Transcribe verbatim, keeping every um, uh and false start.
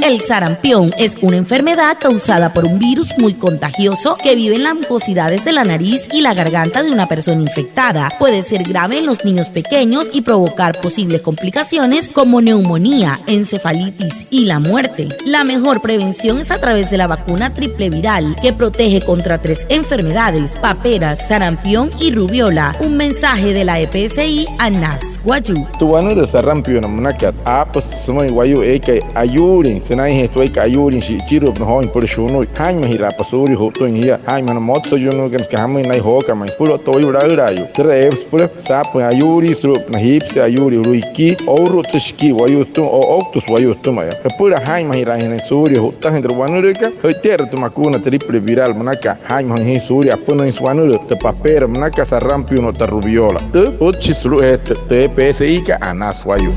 El sarampión es una enfermedad causada por un virus muy contagioso que vive en las mucosidades de la nariz y la garganta de una persona infectada. Puede ser grave en los niños pequeños y provocar posibles complicaciones como neumonía, encefalitis y la muerte. La mejor prevención es a través de la vacuna triple viral, que protege contra tres enfermedades: paperas, sarampión y rubéola. Un mensaje de la E P S I Anas Wayuu. Tü wanülüü sarampiona münakat, aapüsü sümüin wayuu eekai ayuulin, sünainjee süka ayuulin shi'ichiru'upünaa joo süpüla shunu'ui. Jaa'inmajiraapa suulia ju'ttüin jia, jaa'inmaja na motsoyunuukana, süka jamüin naya jookamüin süpüla otta wayuu laülaayuu. Türa eepü süpüla saapüin ayuulii sulu'upünaa jiipüse ayuulii, julu'u jikii, oo'urutsü shikii wayuu sütüma, o ouktüsü wayuu sütümaya. Jüpüla jaa'inmajiraainjanain suulia ju'ttajüin tü wanülüükat, jü'ite'erü tü vacuna triple viral münaka, jaa'inmajüin jia suulia apünüin suwanülüü tü papeera münaka, sarampión otta rubéola. Tü pütchi sulu'ujee tü E P S I-kat Anas Wayuu.